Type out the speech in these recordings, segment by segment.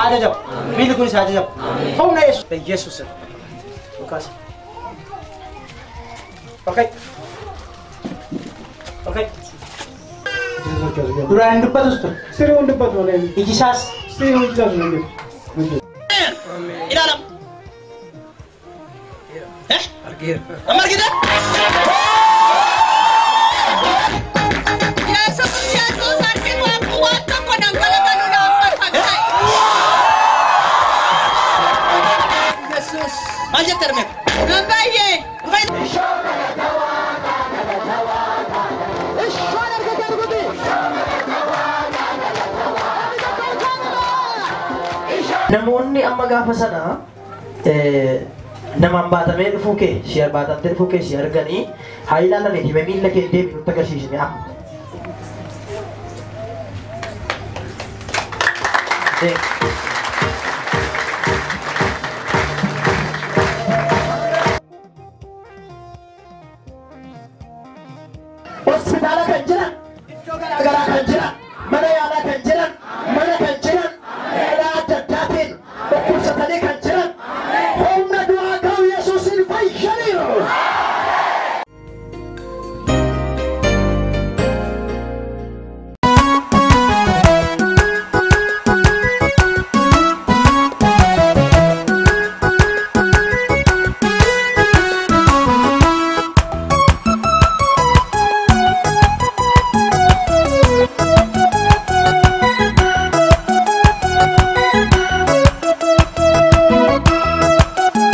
Ajajamu. Miilli kunis ajajamu. Humna Yesuus. Yesuus. Lukaas. Okay. Okay. Duraan hin dubbatus ture. Sirrii hin dubbatu malee. Iji isaas. Sirrii hin dubbatu malee. Ilaalam. Argeera. Amma argite? Yesuus Yesuus arginu akka waan tokko dhangala'aa dhaabbatan ta'e. Yesuus. Maal jette armeef? Nan baay'ee. Namoonni amma gaafa sana namaan baatamee dhufuu kee si baatamtee dhufuu kee si arganii haa ilaalanii hime miilla kee deemi nutti agarsiisne amma. Hospitaala kan jiran, iddoo garaagaraa kan jiran, mana yaalaa kan jiran, mana kan jiran, karaa adda addaatiin dhukkubsatanii kan jiran, humna du'aa ga'u Yesuusiin fayyaniiru.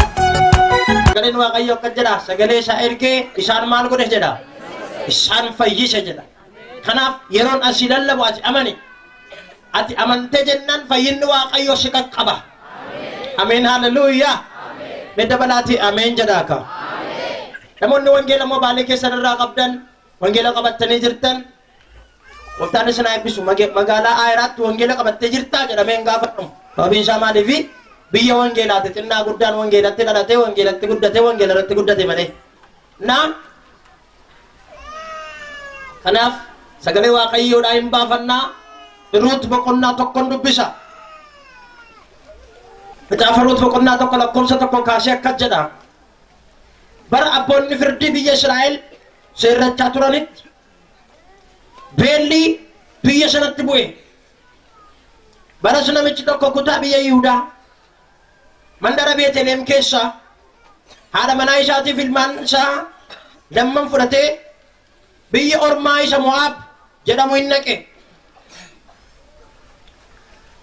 Sagaleen Waaqayyo akka jedha sagalee isaa ergee isaan maal godhe jedha isaan fayyise jedha. Kanaaf yeroon asii lallabu ati amani. Ati amantee jennaan fayyinni Waaqayyo si qaqqaba. Ameen hallelujaa. Mee dabalaati ameen jedhaa ka. Namoonni wangeela immoo baalee keessan irraa qabdan wangeela qabattanii jirtan gooftaan isin haa eebbisu. Magaalaa Ayiraatti wangeela qabattee jirtaa jedhamee hin gaafatamu. Sababiin isaa maaliifi biyya wangeelaati xinnaa guddaan wangeelatti dhalatee wangeelatti guddatee wangeela irratti guddate malee. Naa kanaaf sagalee Waaqayyoodhaa hin baafannaa. Ruut boqonnaa tokkoon dubbisa. Macaafa Ruut boqonnaa 1 lakkoofsa 1 kaasee akkas jedha. Bara abboonni firdii biyya Israa'el seerrachaa turanitti beelli biyya sanatti bu'e. Baras namichi tokko kutaa biyya Yihudaa mandara Beeteleem keessa haadha manaa isaatiif ilmaan isaa lamman fudhatee biyya ormaa isa Mo'aab jedhamu hin naqe.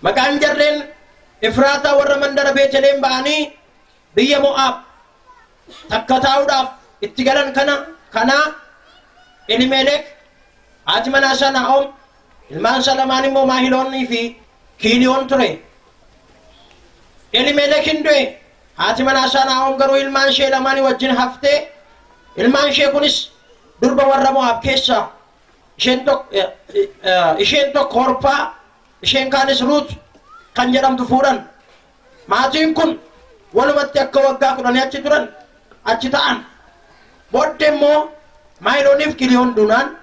Maqaan jarreen Efraataa warra mandara Beeteleem ba'anii biyya Mo'aab takka taa'uudhaaf itti galan kanaa Elimelek haati manaa isaa Naa'om ilmaan isaa lamaan immoo Maahiloonnii fi Kiiliyoon ture. Elimelek hin du'e. Haati manaa isaa Naa'om garuu ilmaan ishee lamaanii wajjin haftee ilmaan ishee kunis durba warra Mo'aab keessaa isheen tokko Horpaa isheen kaanis Ruut kan jedhamtu fuudhan. Maatiin kun walumatti akka waggaa 10 achi turan achi ta'an. Booddee immoo Maahilooniif Kiliyoon duunaan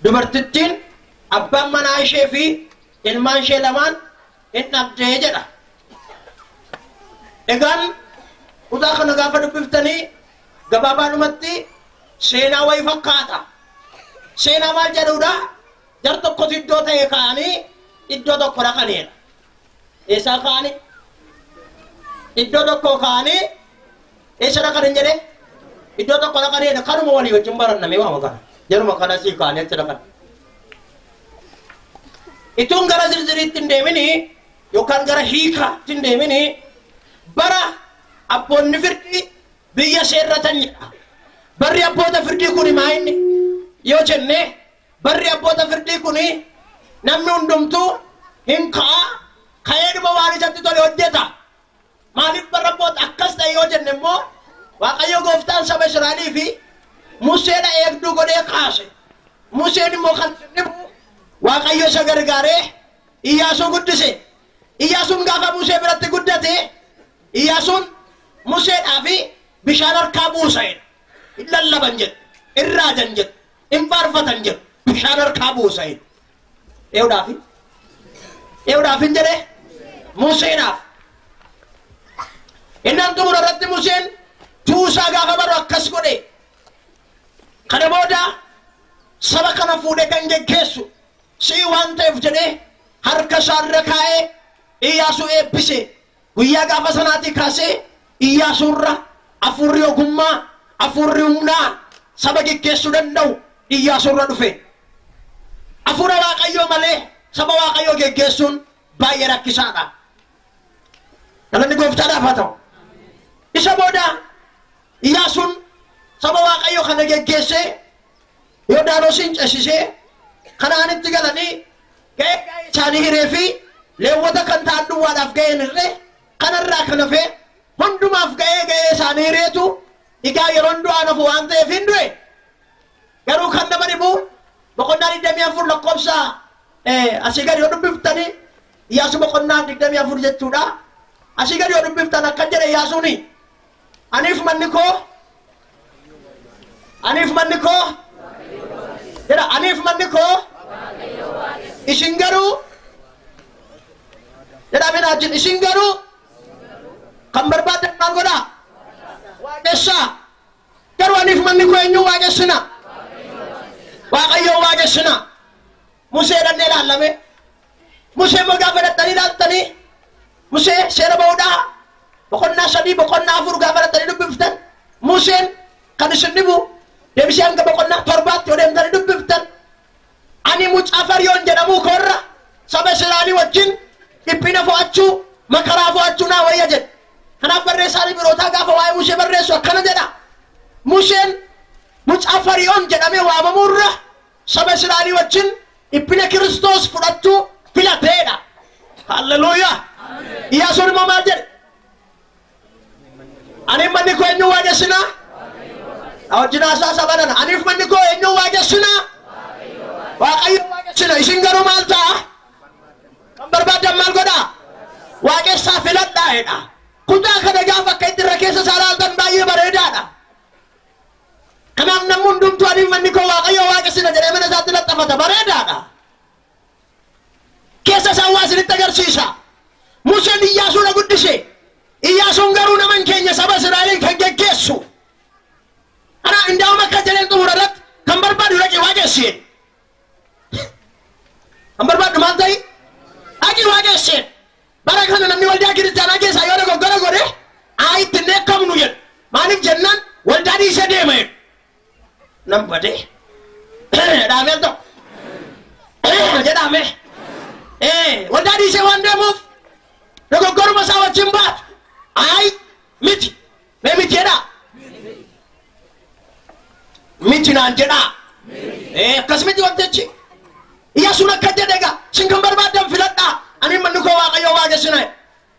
dubartittiin abbaan manaa ishee fi ilmaan ishee lamaan hin dhabdee jedha. Egaan kutaa kana gaafa dubbiftanii gabaabaadhumatti seenaa wayii fakkaata. Seenaa maal jedhuudha? Jar tokkotu iddoo ta'e ka'anii iddoo tokko dhaqaniidha. Eessaa ka'anii? Iddoo tokko ka'anii eessa dhaqan hin jedhee? Iddoo tokko dhaqaniidha. Kanuma walii wajjin barannamee waama kana. Jaruma kana sii ka'anii achi dhaqan. Ituun gara zirziriitti hin deemini yookaan gara hiikaatti hin deemini bara abboonni firdii biyya seerratan jedha. Barri abboota firdii kuni maa inni yoo jenne barri abboota firdii kuni namni hundumtuu hin ka'a ka'ee dhuma waan isatti tole hojjeta. Maaliif barra abboota akkas ta'e yoo jenne immoo Waaqayyo gooftaan saba Israa'elii fi Museedha eegduu godhee kaase. Museen immoo kan dhibu Waaqayyo isa gargaaree Iyyaasuu guddise. Iyyaasuun gaafa Musee biratti guddate Iyyaasuun Museedhaa fi bishaan harkaa buusa jedha. Hin lallaban jedhu, hin raajan jedhu, hin faarfatan jedhu, bishaan harkaa buusa jedhu. Eewudhaa fi Eenyuudhaaf hin jedhe? Museenaaf. Innaan xumura irratti Museen tuusaa gaafa baru akkas godhe. Kana booda saba kana fuudhee kan geggeessu si'i waan ta'eef jedhee harka isaarra kaa'ee Iyyaasuu eebbise. Guyyaa gaafa sanaatii kaasee Iyyaasuurra hafuurri ogummaa, hafuurri humnaa saba geggeessuu danda'u Iyyaasuurra dhufe. Hafuura Waaqayyoo malee saba Waaqayyoo geggeessuun baay'ee rakkisaadha. Galanni gooftaadhaaf haa ta'u. Isa booda Iyyaasuun saba Waaqayyoo kana geggeessee Yordaanosiin ceesisee Kanaanitti galanii ga'ee ga'ee isaanii hiree fi Leewwota kan ta'an duwwaadhaaf ga'een hirree kanarraa kan hafe hundumaaf ga'ee ga'ee isaanii hireetu egaa yeroon du'aan hafu waan ta'eef hin du'e. Garuu kan nama dhibu boqonnaa 24 lakkoofsa asii gadi yoo dubbiftanii Iyyaasuu boqonnaa 24 jechuudha. Asii gadi yoo dubbiftan akkan jedhe Iyyaasuuni aniif manni koo aniif manni koo jedha aniif manni koo isin garuu jedha minaatiin isin garuu kan barbaadan maal godhaa waaqessaa garuu aniif manni koo eenyuu waaqessina Waaqayyoo waaqessina. Musee dhannee ilaallame. Musee immoo gaafa dhaqxanii ilaaltanii Musee seera ba'uudhaa boqonnaa 3 boqonnaa 4 gaafa dhaqxanii dubbiftan Museen kan isin dhibu deebisee hanga boqonnaa 7tti yoo deemtanii dubbiftan ani mucaa Fariyoon jedhamuu koorra saba Israa'elii wajjin dhiphina fo'achuu makaraa fo'achuu naa wayya jedhe. Kanaaf barreessaan Ibrootaa gaafa waa'ee Musee barreessu akkana jedha. Museen mucaa Fariyoon jedhamee waamamuurra saba Israa'elii wajjin dhiphina Kiristoos fudhachuu filateedha. Halleluuyaa. Iyyaasuun immoo maal jedhe? Ani manni koo eenyuun waaqessinaa? Wajjin haasaa saba nana. Aniif manni koo eenyuun waaqessinaa? Waaqayyo waaqessina. Isin garuu maal ta'a? Kan barbaadan maal godhaa? Waaqessaa filadhaa jedha. Kutaa kana gaafa akka itti irra keessa isaa ilaaltan baay'ee bareedaadha. Kanaaf namni hundumtuu aniif manni koo Waaqayyo waaqessina jedhee mana isaatti laxxafata. Bareedaadha. Keessa isaa waa isinitti agarsiisa. Museen Iyyaasuudha guddise. Iyyaasuun garuu nama hin keenya saba Israa'eliin kan geggeessu. Ana indaa'uma akka jedheen xumura irratti kan barbaadu dhaqee waaqessi. Kan barbaadu maal ta'i? Dhaqee waaqessi. Bara kana namni waldaa kiristaanaa keessaa yoo dogoggora godhe haa itti hin dheekkamnu jedhu. Maaliif jennaan waldaa dhiisee deema jedhu. Nam badee dhaamee al tokko jedhame waldaa dhiisee waan deemuuf dogoggoruma isaa wajjin baatu. Ayi miti mee miti jedhaa miti naan jedhaa akkas miti wantichi. Iyyaasuun akka jedhe egaa isin kan barbaadan filadhaa ani manni koo Waaqayyoo waaqessina.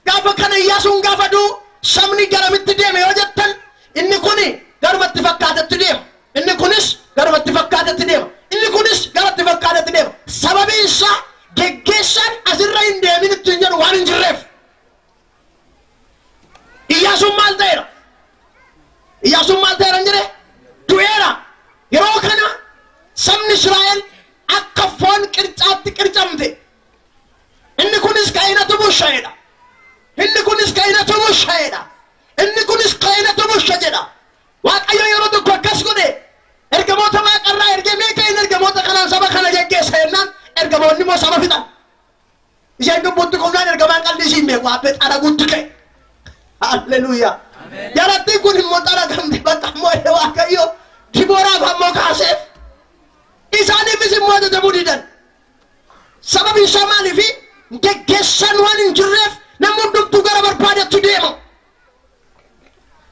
Gaafa kana Iyyaasuun gaafa du'u sabni garamitti deeme yoo jettan inni kuni garumatti fakkaatetti deema. Inni kunis garumatti fakkaatetti deema. Inni kunis garatti fakkaatetti deema. Sababiin isaa geggeessaan asirra hin deemin ittiin jedhu waan hin jirreef. Iyyaasuun maal ta'eera? Iyyaasuun maal ta'eera hin jedhe? Du'eera. Yeroo kana sabni Israa'el akka foon qircaatti qircamte. Inni kunis kainatu bushaa'edha. Inni kunis kainatu bushaa'edha. Inni kunis kainatu busha jedha. Waaqayyo yeroo tokko akkas godhe ergamoota waaqarraa ergee meeqa inni ergamoota kanaan saba kana geggeessa jennaan ergamoonni immoo saba fixan. Isheen dubbutti qofnaan ergamaan qalbii ishii hin beeku abbee xaraguutti ka'e. Halleluuyaa. Jalattiin kun immoo xaragamte bakka immoo Waaqayyo Dibooraaf ammoo kaaseef. Isaaniifis immoo ajajamuu didan. Sababiin isaa maaliifi geggeessan waan hin jirreef namni hundumtuu gara barbaadetti deema.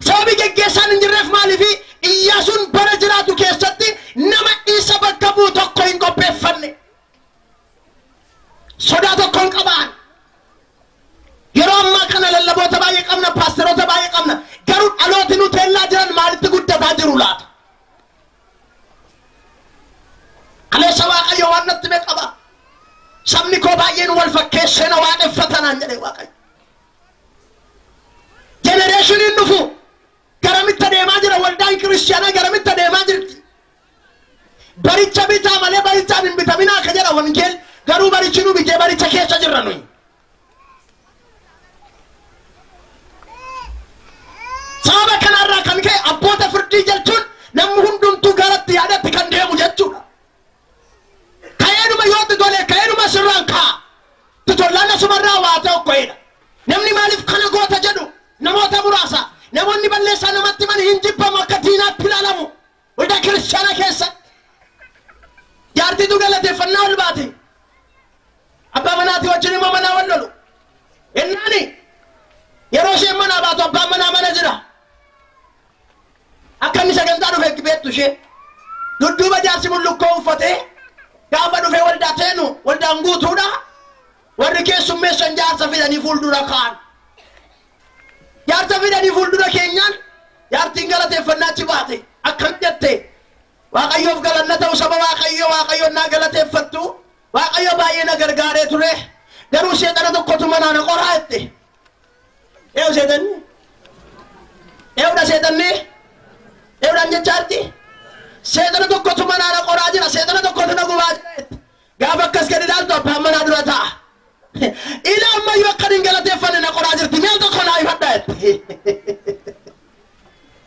Sababii geggeessaan hin jirreef maaliifi Iyyaasuun bara jiraatu keessatti nama isa bakka bu'u tokko hin qopheeffanne. Sodaa tokko hin qabaan. Yeroo ammaa kana lallaboota baay'ee qabna, paasteroota baay'ee qabna. Garuu dhalooti nu teellaa jiran maalitti guddataa jiru laata? Kaleessa Waaqayyo waan natti hime qaba. Sabni koo baay'een wal fakkeessee na waaqeffatanaan jedhe Waaqayyo. Jenereeshiniin dhufu garamitti adeemaa jira? Waldaan kiristaanaa garamitti adeemaa jirti? Baricha bitaa malee barichaan hin bitaminaa akka jedha wangeel. Garuu barichi nu bitee baricha keessa jirra nuyi. Sababa kanarraa kan ka'e abboota firdii jechuun namni hundumtuu garatti yaadatti kan deemu jechuudha. Ka'eedhuma yoo tole ka'eedhuma sirraan ka'a. Tollaan asumarraa waa ta'u qo'eedha. Namni maaliif kana goota jedhu namoota muraasa. Namoonni balleessaa namatti mani hin jibbamu akka diinaatti ilaalamu. Waldaa kiristaanaa keessa. Jaartiitu galateeffannaa ol baate. Abbaa manaatii wajjin immoo manaa wal lolu. Innaani yeroo isheen manaa baatu abbaan manaa mana jira. Akka inni sagantaa dhufe beektu ishee. Dudduuba jaarsi mullukkoo uffatee gaafa dhufee waldaa seenu waldaan guutuudha. Warri keessummeessan jaarsa fidanii fuuldura kaa'an. Jaarsa fidanii fuuldura keenyaan jaartiin galateeffannaachi baate akkam jette Waaqayyoof galanna ta'u saba Waaqayyo Waaqayyoon naa galateeffattu Waaqayyo baay'ee na gargaaree ture garuu seexana tokkotu manaa na qoraa jette. Eewu seexanni? Eewudha seexanni? Eewudhaan jechaatti? Seexana tokkotu manaa na qoraa jira seexana tokkotu na gubaa jira jette. Gaafa akkas gadi ilaaltu abbaan manaa dura taa'a. Ila ammayyuu akka hin galateeffanne na qoraa jirti mi'a tokko naa ifadha jette.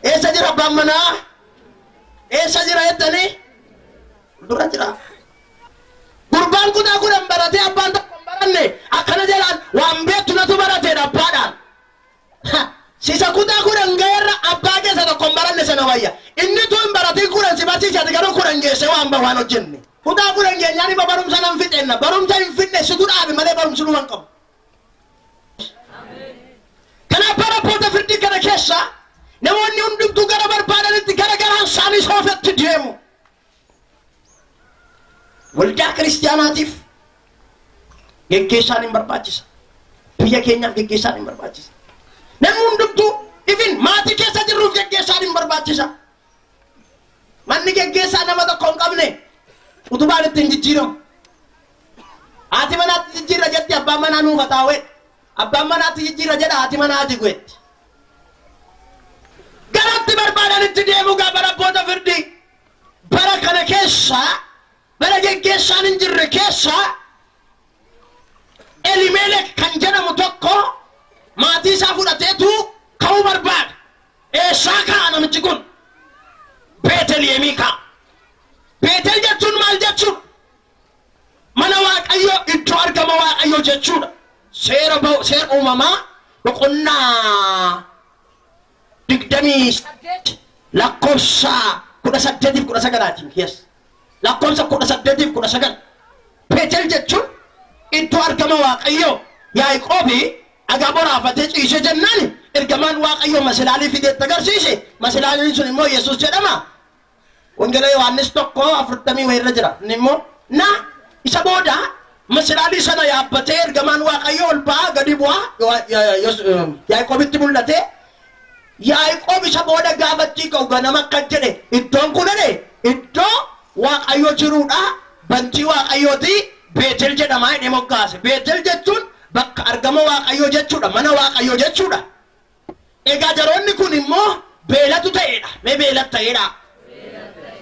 Eessa jira abbaan manaa? Eessa jira jettanii? Dura jira. Gurbaan kutaa kudhan baratee abbaan tokko hin baranne akkana jedhaan waan beektu natu barateedha abbaadhaan. Sisa kutaa kudhan ga'eerra abbaa keessa tokko hin baranne sana wayya. Inni tu hin baratiin kudhan si barsiise ati garuu kudhan geesse waan ba waan hojjenne. Kutaa kudhan geenyaan ima barumsa nan fixenna. Barumsa hin fixne situ dhaabe malee barumsi dhuma hin qabu. Kanaaf bara abboota firdii kana keessa namoonni hundumtuu gara barbaadanitti gara garaan isaanii soofetti deemu. Waldaa kiristaanaatiif geggeessaan hin barbaachisa. Biyya keenyaaf geggeessaan hin barbaachisa. Namni hundumtuu ifin maatii keessa jirruuf geggeessaan hin barbaachisa. Manni geggeessaa nama tokko hin qabne utubaan ittiin jijjiiramu. Haati manaatti jijjiirra jetti abbaan manaa nuufa taa'ee. Abbaan manaatti jijjiirra jedha haati manaa ati guetti. Garatti barbaadanitti deemu gaafa abboota firdii. Bara kana keessa bara geggeessaan hin jirre keessa Elimelek kan jedhamu tokko maatii isaa fudhateetu ka'uu barbaada. Eessaa ka'a namichi kun? Beeteliyeemii ka'a. Beetel jechuun maal jechuudha? Mana Waaqayyoo iddoo argama Waaqayyoo jechuudha. Seera uumamaa boqonnaa 28 lakkoofsa 18 19 yes. Lakkoofsa 18 19. Beetel jechuun iddoo argama Waaqayyoo. Yaaqoobi dhagaa boraafatee ciisee jennaan ergamaan Waaqayyoo masilaalii fideetti agarsiise. Masilaaliin sun immoo Yesuus jedhama. Wangeela Yohaannis 1:40 wayirra jira. Inni immoo na isa booda masilaalii sana yaabbatee ergamaan Waaqayyoo ol ba'aa gadi bu'aa Yaaqoobitti mul'ate. Yaaqoob isa booda gaafachii ka'u ganama akka jedhe iddoon kun jedhe iddoo Waaqayyo jiruudha. Bantii Waaqayyooti Beetel jedhamaa jedhee moggaase. Beetel jechuun bakka argama Waaqayyoo jechuudha. Mana Waaqayyoo jechuudha. Egaa jaroonni kun immoo beelatu ta'eedha. Mee beelatu ta'eedha?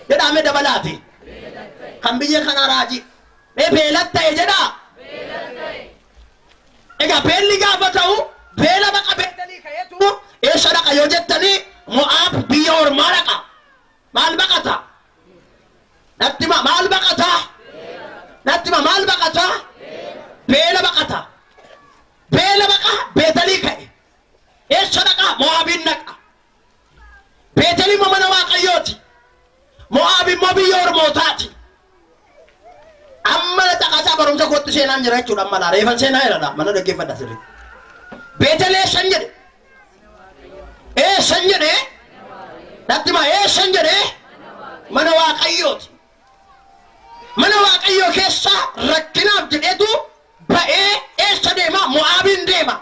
Jedhaa mee dabalaati. Kan biyya kanaa raajii. Mee beelatu ta'e jedhaa? Egaa beelli gaafa ta'u beela baqa Beetelii ka'eetu eessa dhaqa yoo jettanii Mo'aab biyya ormaa dhaqa. Maal baqata? Natti hima maal baqata? Natti hima maal baqata? Beela baqata. Beela baqa Beetelii ka'e. Eessa dhaqa? Mo'aabiin dhaqa. Beetelii immoo mana Waaqayyooti. Mo'aab immoo biyya ormootaati. Amma caqasaa barumsa kootti seenaan jira jechuudha amma laara. Reefan seenaa jira mana dhaggeeffadha sirriitti. Beetel eessan jedhe? Eessan jedhe? Natti hima eessan jedhe? Mana Waaqayyooti. Mana Waaqayyoo keessa rakkinaaf jedheetu ba'ee eessa deema? Mo'aabiin deema.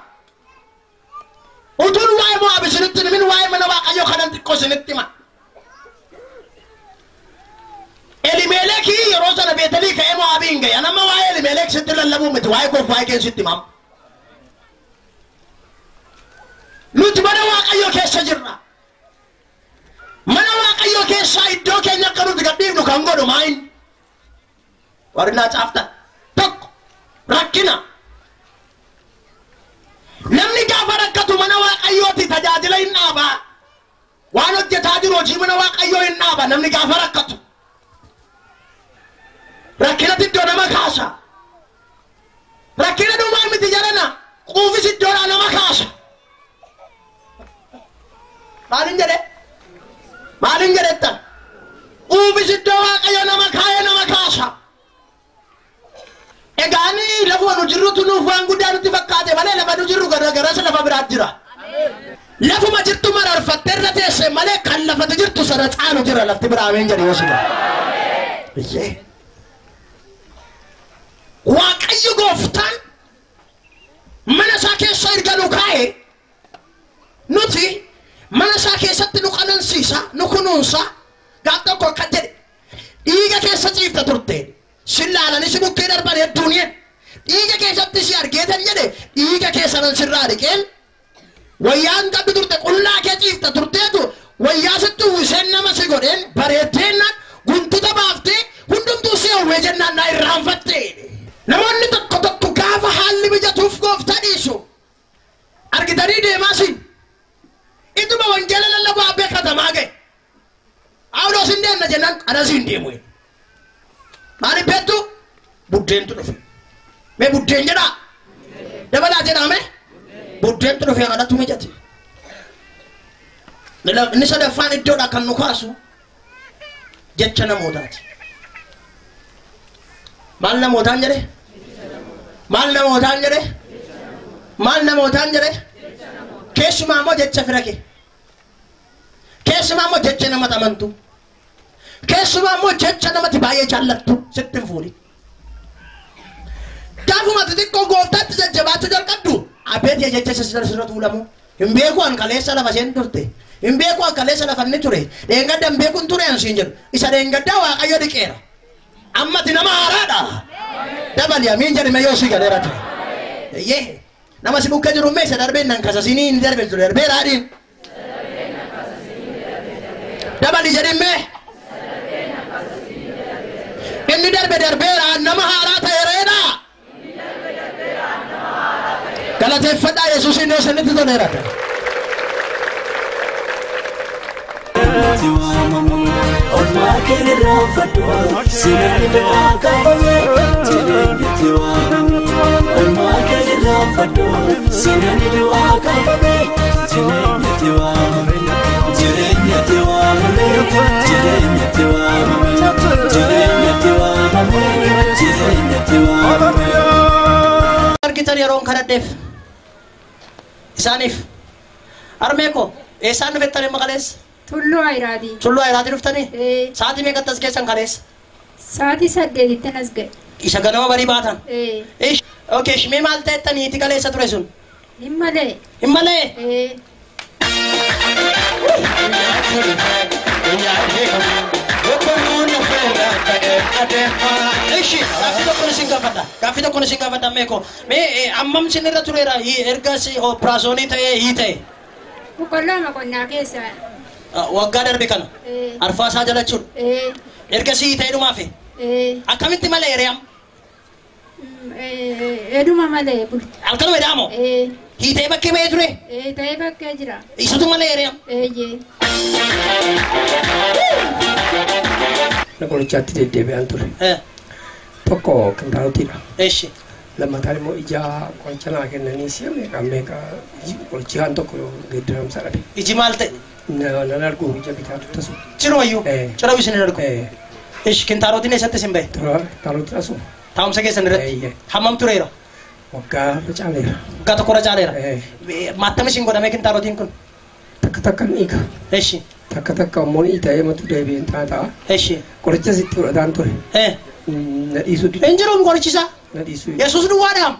Utuun waa'ee Mo'aab isinitti himin waa'ee mana Waaqayyoo kanan xiqqoo isinitti hima. Elimeleki yeroo sana Beetelii ka'ee Mo'aabiin ga'e. Anamma waa'ee Elimelek sitti lallabuu miti waa'ee koof waa'ee kee sitti himama. Nuti mana Waaqayyoo keessa jirra. Mana Waaqayyoo keessaa iddoo keenya akka nuti gadhiifnu kan godhu maayin? Warri naa caaftan tokko rakkatu mana Waaqayyooti tajaajila hin dhaaba. Waan hojjetaa jiru hojii mana Waaqayyoo hin dhaaba namni gaafa rakkatu. Rakkinatti iddoo nama kaasa. Rakkina dhumaa miti jedhana quufis iddoodhaa nama kaasa. Maalin jedhe? Maalin jedhettan? Quufis iddoo Waaqayyo nama kaa'ee nama kaasa. Egaani lafuma nu jirrutu nuuf waan guddaa nutti fakkaate malee lafa nu jirru garagaras lafa biraat jira. Lafuma jirtu mararfattee irra teesse malee kan lafati jirtu sana caalu jira lafti biraa ameen jedhe yoo sila. Waaqayyo gooftaan mana isaa keessa erga nu kaa'e nuti mana isaa keessatti nu qanansiisa nu kunuunsa. Gaaf tokko akka jedhe dhiiga keessa ciifta turte si laalanii si bukkee darban hedduun dhiiga keessatti si argeetan jedhe dhiiga keessa nan sirraa dhiqeen wayyaan qabdu turte qullaa kee ciifta turteetu wayyaa sitti uwwiseen nama si godheen bareeddeennan guntuta baaftee hundumtuu si hawwee jennaan na irraanfatte. Namoonni tokko tokko gaafa haalli mijatuuf gooftaa dhiisu argitanii deemaasin ituma wangeela lallabaa abbee katamaa ga'e. Phaawulos hin deemna jennaan anas hin deemu. Maaliif beektu? Buddeentu dhufe. Mee buddeen jedhaa? Dabalaa jedhaa mee? Buddeentu dhufe kanatu mijate. Inni sadaffaan iddoodhaa kan nu kaasu jecha namootaati. Maal namootaan jedhe? Maal namootaan jedhe? Maal namootaan jedhe? Keessumaa immoo jecha fira kee. Keessumaa immoo jecha namatti amantu. Keessumaa immoo jecha namatti baay'ee jaallattu sitti hin fuudhin. Gaafuma xixiqqoo gooftaatti jajjabaachuu jalqabdu abeet jecha sirra tuulamu. Hin beeku an kaleessa lafa isheen turte. Hin beeku an kaleessa lafa inni ture. Dheengadda hin beeku hin ture an siin jedhu. Isa dheengaddaa Waaqayyo dhiqeera. Ammati nama haaraadha. Dabali amiin jedhame yoo si galeera ta'e. Eeyyee. Nama si bukkee jiru mee isa darbeen nan kasasinii inni darbee ture darbeera adiin. Dabali jedhin mee. Inni darbe darbeera nama haaraa ta'eereedha. Galateeffadhaa Yesuusiin yoo isinitti toleera ta'e. Argitan yeroon kadhadheef isaaniif harmee koo eessaan dhufettanii maqaleessa? Tulluu Ayiraatii. Tulluu Ayiraatii dhuftanii? Sa'aatii meeqatti as geessan kaleessa? Sa'aatii 8tti as ga'e. Isa ganama barii baatan? Okay, shimee maal ta'ettanii itti kaleessa ture sun? Hin malee. Hin malee? Ishi, gaaffii tokkoon isin gaafadha. Gaaffii tokkoon isin gaafadha meekoo. Mee ammam isin irra tureera erga operaasyoonii ta'ee hii ta'e? Boqqolloo qonnaa keessa. Waggaa darbe kana? Arfaasaa jalachuun? Ergasii ta'e dhumaafi? Akkamitti malee hiriyaam? Eduma malee bulti. Halkanuma edaamoo? Hiitee bakkee ba'ee ture? Ta'ee bakkee jira. Isatu malee hiriyaam? Eeyyee. Qorichaatti deddeebi'aan ture. Tokko kintaarotiidha. Eshi. Lammataan immoo ija qoricha naa kennanii si'a meeqa meeqa qorichaan tokko geeddaramsa dhabe. Iji maal ta'e? Nan argu ija bitaatu tasu. Cirumayyuu? Cirawu isin hin argu? Eshi kintaarotiin eessatti isin ba'e? Kintaarotiin asuma. Taa'umsa keessan irratti? Hammam tureera? Waggaa irra caaleera. Waggaa tokko irra caaleera? Maattam isin godhame kintaarotiin kun? Takka takka ni hiika. Eshi. Takka takka immoo ni ta'ee matu deebi'een ta'a. Eshi. Qoricha sitti fudhataan ture. Na dhiisuu dide. Hin jiruun qorichisa. Na dhiisuu dide. Yesuus duwwaadhaam.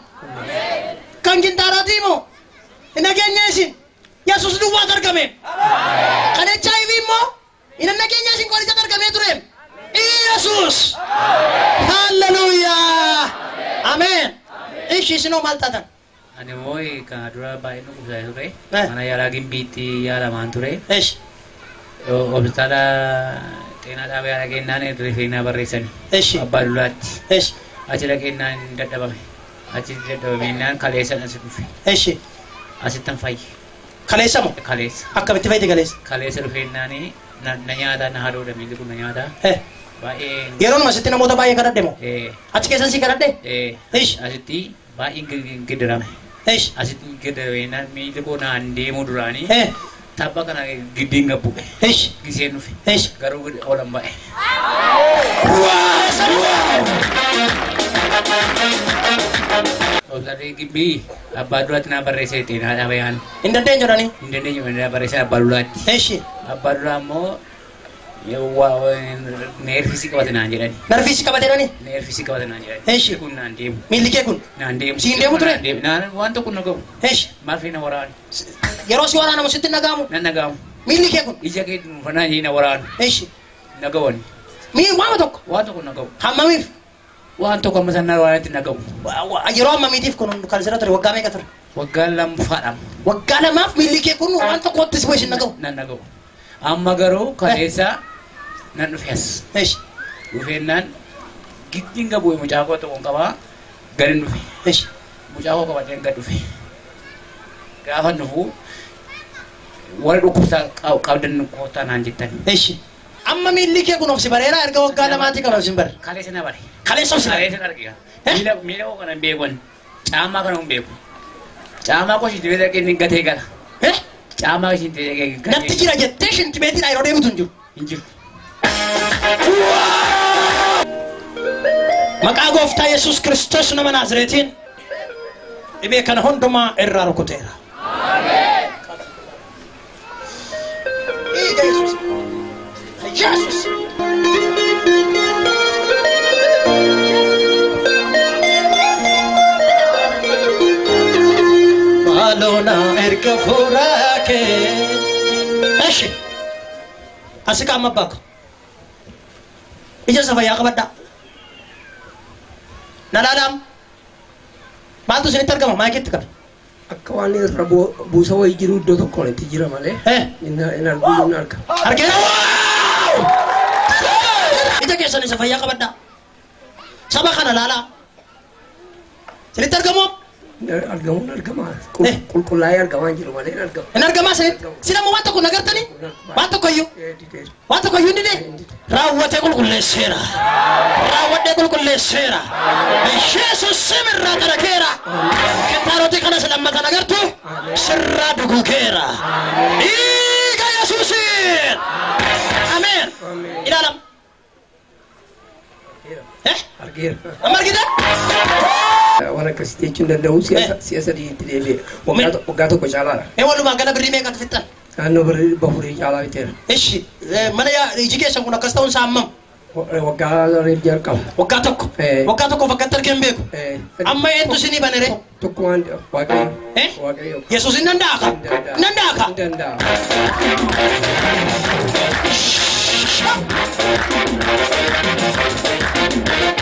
Kan kintaarotii moo? Hin dhageenye isin. Yesuus duwwaatu argame. Kan HIV immoo hin dhageenye isin qorichatu argamee ture. Yesuus. Halleluuyaa. Ameen. Ishi isinoo maal taatan? Ani immoo kana dura baay'ee nu qubsaa ture. Mana yaalaa Gimbiitti yaalamaan ture. Ishi. Hospitaala Xeenaa Xaabiyaa dhaqeennaan rifeenaa barreessani. Ishi. Abbaa Dulaatti. Ishi. Achi dhaqeennaan dadhabame. Achi dadhabameenaan kaleessa as dhufe. Ishi. Asittan fayye. Kaleessa moo? Kaleessa. Akkamitti fayyite kaleessa? Kaleessa dhufeennaani na nyaata na hadoodha miilli kun na nyaata. Baay'ee. Yeroon asitti namoota baay'ee kadhadhe moo? Achi keessan si kadhadhe? Ish. Asitti baay'ee gidirame. Ish. Asitti gidirameenaan miilli koo naan deemu duraanii. Tabba kana giddiin gabbu'e. Ish. Giseen dhufe. Ish. Garuu olan ba'e. Obsarri gibbii abbaa duraatti naa barreessee xeenaa dhabayaan. Hin dandeenyu jedhanii? Hin dandeenyu naa barreessee abbaa duraatti. Ishi. Abbaa duraa immoo neerfisii qabate naan jedhani. Nerfisii qabate jedhani? Neerfisii qabate naan jedhani. Ishi. Kun naan deemu. Miilli kee kun? Naan deemu. Siin deemu ture? Naan waan tokko na gahu. Ishi. Maal na waraanu. Yeroo si waraanamu sitti hin dhaga'amu? Nan dhaga'amu. Miilli kee kun? Ija kee dhuunfanaa na waraanu. Ishi. Na gawan. Mii waama tokko? Waan tokko na gahu. Hammamiif? Waan tokko amma sanaa waraanatti na gahu. Yeroo hammamiitiif kun kan sirra ture waggaa meeqa ture? Waggaa lamfaadha. Waggaa lamaaf miilli kee kun waan tokkotti si hin dhaga'u? Nan dhaga'u. Amma garuu kaleessa nan dhufe as. Ishi. Dhufeennaan giddiin gabu'e mucaa koo tokkoon qabaa gadi dhufe. Ishi. Mucaa koo qabadheen gad dhufe. Gaafa dhufu warra dhukkubsaa qabdan koottaa naan jettan. Ishi. Amma miilli kee kun of si bareera erga waggaa lamaatii kan of si bare. Kaleessa na bare. Kaleessa of si bare. Kaleessa argina. Miila koo kana hin beeku. Caamaa kana hin beeku. Caamaa koo shinti beetii dhaqee gatee gala. Caamaa shinti beetii dhaqee gatee. Natti jira jettee shinti beetiidha yeroo deebitu hin jiru. Hin jiru. Maqaa gooftaa Yesuus Kiristoos nama Naazreetiin dhibee kana hundumaa irraa rukuteera. Dhiiga Yesuus. Yesuus. Maaloo na erga fuula kee. Eshi. Asi qaama abbaa koo. Ija isa fayyaa qabadhaa. Na laalaam. Maaltu isinitti argama? Maayikitti qabi. Akka waan irra buusa wayii jiru iddoo tokkoon itti jira malee. Hin argu hin arga. Argeera. Ija keessan isa fayyaa qabadhaa. Saba kana laalaa. Isinitti argamu? Argamuun argama. Qulqullaa'ee argamaa jiru malee hin argamu. Hin argamaa isinitti? Sila immoo waan tokko nagartanii? Waan tokko iyyuu? Waan tokko iyyuu hin didee? Raawwatee qulqulleesseera. Raawwadhee qulqulleesseera. Yesuus simirraa xarageera. Kintaarotii kanas lammata nagartu sirraa dugugeera. Dhiiga Yesuusiin. Ameen. Ilaalam. Argeera. Amma argite? Waan akkasitti jechuun danda'u si'a sadii itti deebi'e. Waggaa tokko caalaadha. Walumaa gala birrii meeqatu fixxan? Naannoo birrii 400 caalaa fixeera. Ishi mana iji keessan kun akkas ta'uun isaa hammam? Waggaa reef jalqaba. Waggaa tokko? Waggaa tokkoof akkatti argee hin beeku. Amma eentu isinii banere? Tokko waan Waaqayyo. Waaqayyo. Yesuus hin danda'a ka? Hin danda'a ka? Hin danda'a.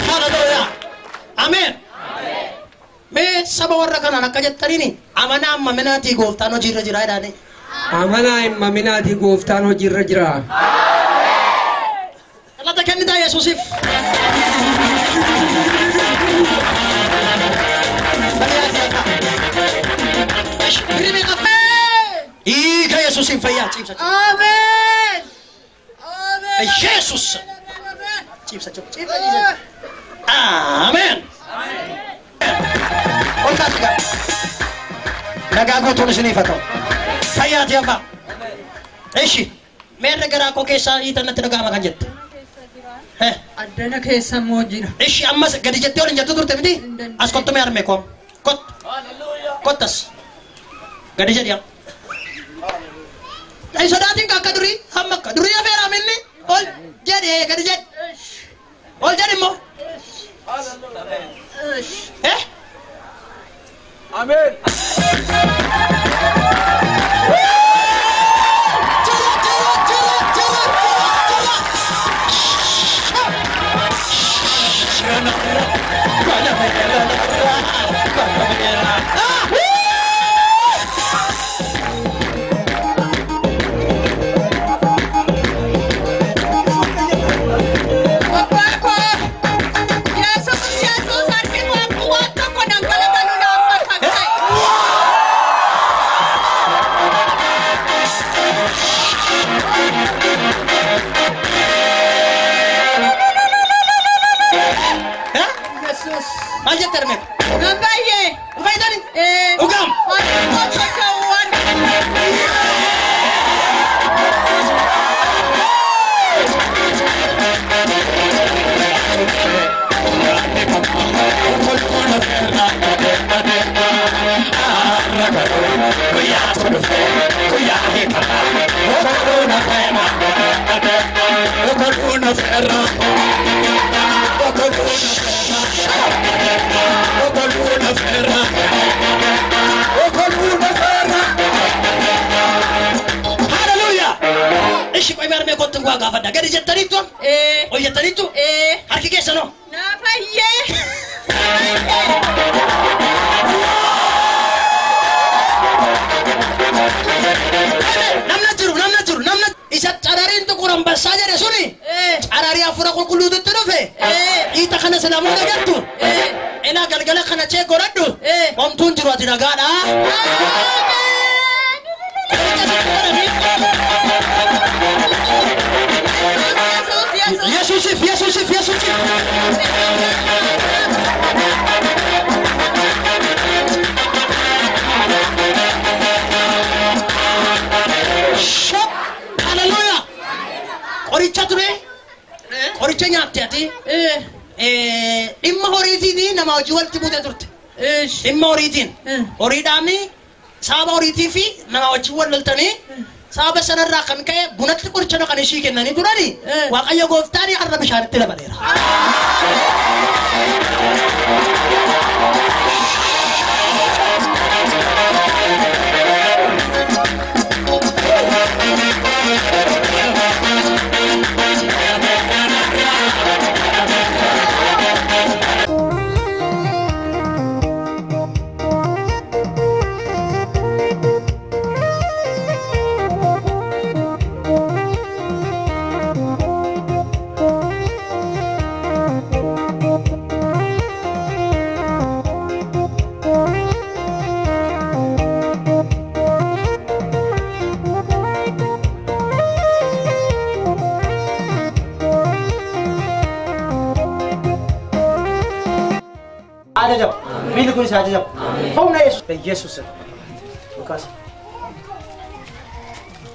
Hallelujah. Ameen. Mee saba warra kanaan akka jettaniini amanaa amma minaatii gooftaan hojiirra jira jedhaanii. Amanaa hin maminaatii gooftaan hojiirra jira. Galata kennitaa Yesuusiif. Dhiiga Yesuusiin fayyaa ciibsa. Ameen. Yesuus. Ciibsa ciibsa ciibsa. Ameen. Ol kaasi gaa. Nagaa guutuun isiniif haa ta'u. Fayyaati hafaa. Ishi meerre garaa koo keessaa hiitan natti dhaga'ama kan jette. Addana keessa immoo jira. Ishi ammas gadi jettee ol hin jettu turte miti? As kottu mee harmee koo. Kottu. Kottas. Gadi jedhi amma. Hin sodaatin akka durii hamma akka durii hafeera minni ol jedhee gadi jedhi. Ol jedhi immoo. Ameen. Yesuus Yesuus harki waan tokko dhangala'aa nu laafata. Hallelujah. Ishi qoy marmee kottu waa gaafadha. Gadi jettaniittu? Ol jettaniittu? Harki keessanoo? Naa fayyee. Namna jiru, namna jiru, namna isa carariin tuqur ambassaa jedhe suni cararii hafuura qulqulluututti dhufe dhiita kana silaamuun agartu ilaa galgala kana chee godhadhu homtuun jiru ati nagaadha. Yesuusif, Yesuusif, Yesuusif. Hallelujah. Qoricha ture. Qoricha nyaatte ati. Dhimma horiitiin nama hojii walitti buutee turte. Dhimma horiitiin. Horiidhaani sababa horiitii fi nama hojii wal loltanii sababa sanarraa kan ka'e bunatti qoricha kan ishii kennanii turani. Waaqayyo gooftaan har'a bishaanitti dabaleera. Ajajab. Miilli kunis ajajab. Humna Yesuus. Yesuus. Lukaas.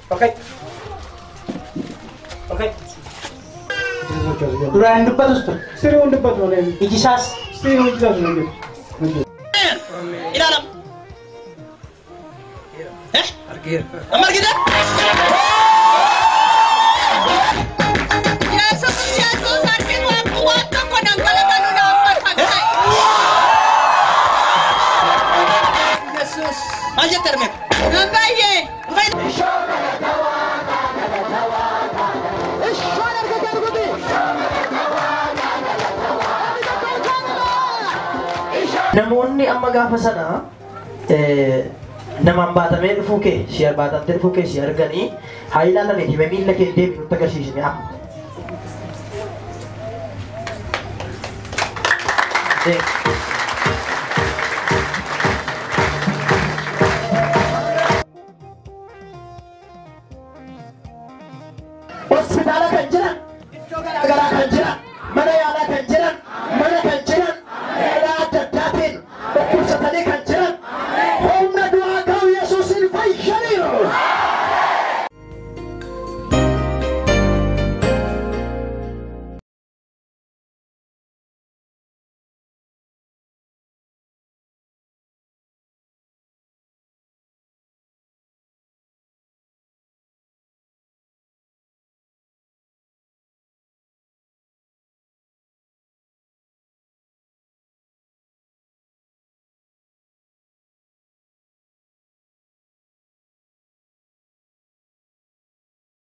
Okay. Okay. Duraan hin dubbatus ture. Sirrii hin dubbatu malee. Iji isaas. Sirrii hojjetas hin jiru. Ilaalam. Argeera. Amma argite? Yesuus Yesuus harki waan tokko dhangala'aa dhaabbatan ta'e. Yesuus. Maal jette harmee? Nan baay'ee. Namoonni amma gaafa sana namaan baatamee dhufuu kee si baatamtee dhufuu kee si arganii haa ilaalanii hime miilla kee deemi nutti agarsiisne amma. Hospitaala kan jiran, iddoo garaagaraa kan jiran, mana yaalaa kan jiran, mana kan jiran, yaalaa adda addaatiin dhukkubsatanii kan